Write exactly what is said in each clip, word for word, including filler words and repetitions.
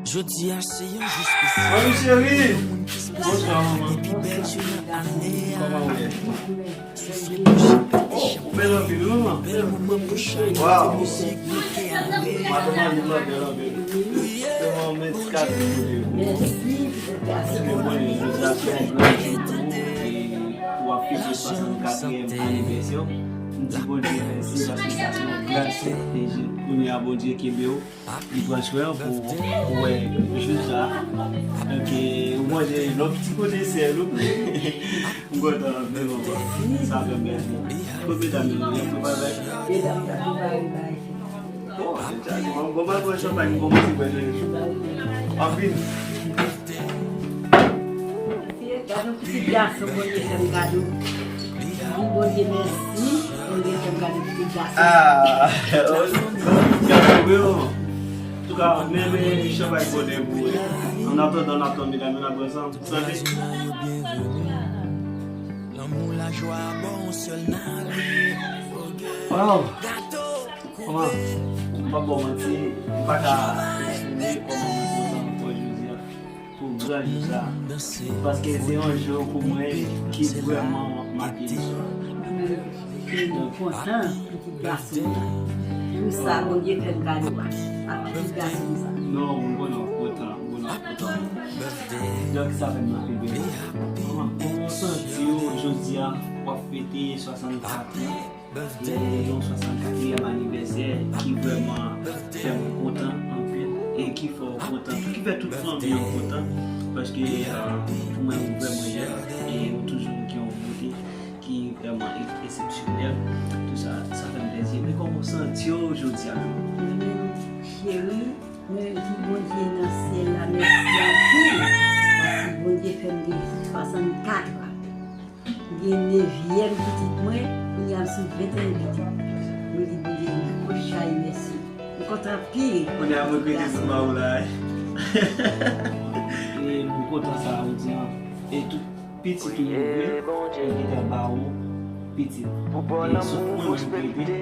Jodi a se yon jou espesyal. Mami cheri! Bonswa, manman. Kòman w ye? Oh, ou bèl anpil, wi, manman. Waw! Madanm Anil la bèl anpil. Sèlman men ti kado pou li. Paske mwen, jodi a se yon gran jou pou ou, e w ap fete swasannkatriyèm anivèsè w. M di Bondye mèsi paske sa se yon gras. E kounye a Bondye kenbe w. Li pran swen w pou ou wè jou sa. Donk, ou manje lòt ti kote sèl ou. M kontan anpil, manman. Sa fè m plezi. Kot medam yo, yo prepare bagay? Medam yo prepare bagay. Bon, se sa, se bon, bon, bon, bon, chanpay, m kòmanse bwè deja. Anpil. Gade yon pitit gason Bondye fè m kado. Di Bondye mèsi, Bondye fè m kado pitit gason. Ah, gade, wi, o. Antouka, men, men, chanpay bòde pou ou. An atandan, n ap tann medam yo, n ap pran san, sante. Waw! Kòman? M p ap ba w manti, m pa ka eksprime kòman mwen kontan ankò jodi a. Pou gran jou sa. Paske se yon jou pou mwen ki vrèman make istwa. Mwen kontan pou pitit gason m nan. Pou sa Bondye fè m kado a. Ak pitit gason m sa. Non, m konnen w kontan, m konnen w kontan. Donk sa fè m anpil plezi. Kòman, kòman w santi w jodi a w ap fete swasannkat an? Gen yon swasannkatriyèm anivèsè ki vrèman fè mwen kontan anpil e ki fè w kontan tou, ki fè tout fanmi an kontan, paske, euh, pou mwen ou vrèman jèn e ou toujou gen yon bote ki vrèman e-, eksepsyonèl. Tou sa, sa fè m plezi. Men kòman w santi w jodi a menm? Mwen menm, cheri, mwen di Bondye nan syèl la mèsi anpil, paske Bondye fè m gen swasannkat an. M gen nevyèm pitit mwen, kounye a m sou venteyen pitit. Mwen di Bondye yon gwo chay mèsi. M kontan anpil. Kounye a mwen krete sou ba ou la, wi. E m kontan sa ou di an. E tout pitit ou ouvri, yo gentan ba ou pitit. E sof mwen menm krete,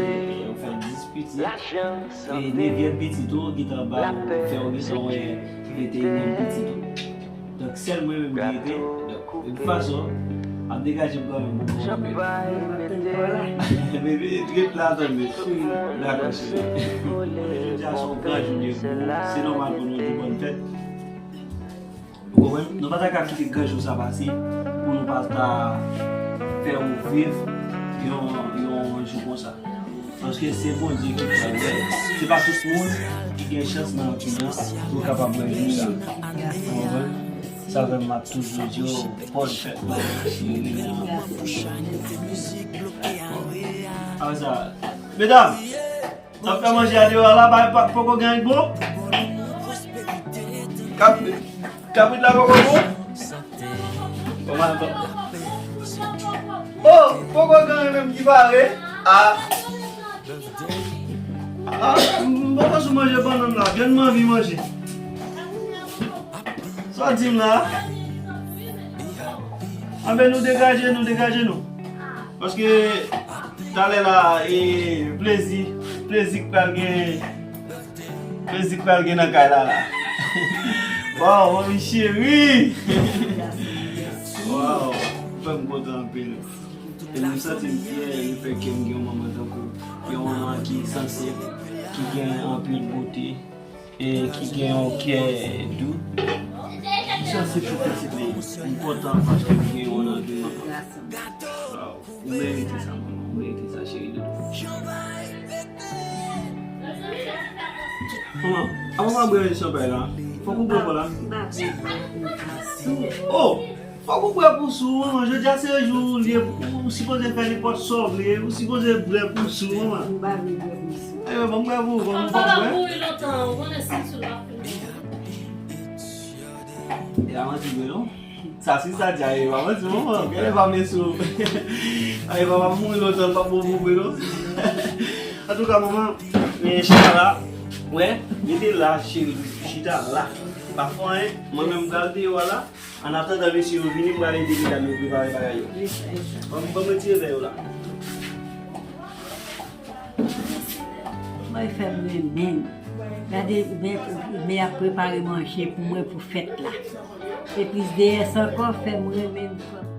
e ou fè dis pitit. E nevyèm pitit ou gentan ba ou, fè ou gentan wè venteyinyèm pitit ou. Donk, sèl mwen menm ki rete. Donk, de tout fason, m ap degaje m kanmenm pou mwen. Bebe, ret la, tande. Dakò, cheri. Jodi a se yon gran jounen pou ou. Se nòmal pou nou di bòn fèt. Ou konprann? Nou pa ta ka kite gran jou sa pase pou nou pa ta fè ou viv yon, yon jou konsa. Paske se Bondye ki fè l. Se pa tout moun ki gen chans nan lavi a pou kapab wè jou sa. Ou konprann? Sa fè m ap toujou di w, bòn fèt, cheri. Apre sa, medam, n ap fè manje a deyò a la, pa, pa, poko gen anyen k bon? Kab-, kabrit la poko bon? Kòman, kò-, oh, poko gen anyen menm ki pare? Ah. Ah, m poko sou manje bannann la, vyann m anvi manje. Sa w di m la? Anben, nou degaje, nou degaje nou. Paske talè la, e, plezi, plezi k pral gen, plezi k pral gen nan kay la la. Waw, manmi cheri! Waw, fè m kontan anpil. E m santi m fyè lefètke m gen yon manman tankou, yon manman ki sanse, ki gen anpil bote. E ki gen yon kè dou. Ki sanse pou pitit li. M kontan paske m gen yon nan de manman. Waw, ou merite sa, manman. Ou merite sa, cheri doudou. Manman, avan m al bwè chanpay la, fòk ou bwè kò la. Oh! Fòk ou bwè pou sou, manman. Jodi a se jou ou ye, ou sipoze fè nenpòt sa w vle. Ou sipoze bwè pou sou, manman. M pa vle bwè pou sou. Ebyen, ban m bwè pou ou, ban m bwè. Papa m ap mouri lontan, ou konnen si m sou l ap fini. E a manti vre, non? Sa, si sa di a, e pa manti, manman. Gade pa men sou. Ay, papa m mouri lontan, l p ap bon pou vre, non? Antouka, manman, men chita la. Wè, mete la, cheri, chita la. Pa fè anyen, mwen menm, m pral deyò a la. An atandan mesye yo vini, m pral ede medam yo prepare bagay yo. Ban m, ban m retire vè yo la. Mwen fè m renmen. Gade, men, men ap prepare manje pou mwen pou fèt la. E plis dèyè sa ankò, fè m renmen m.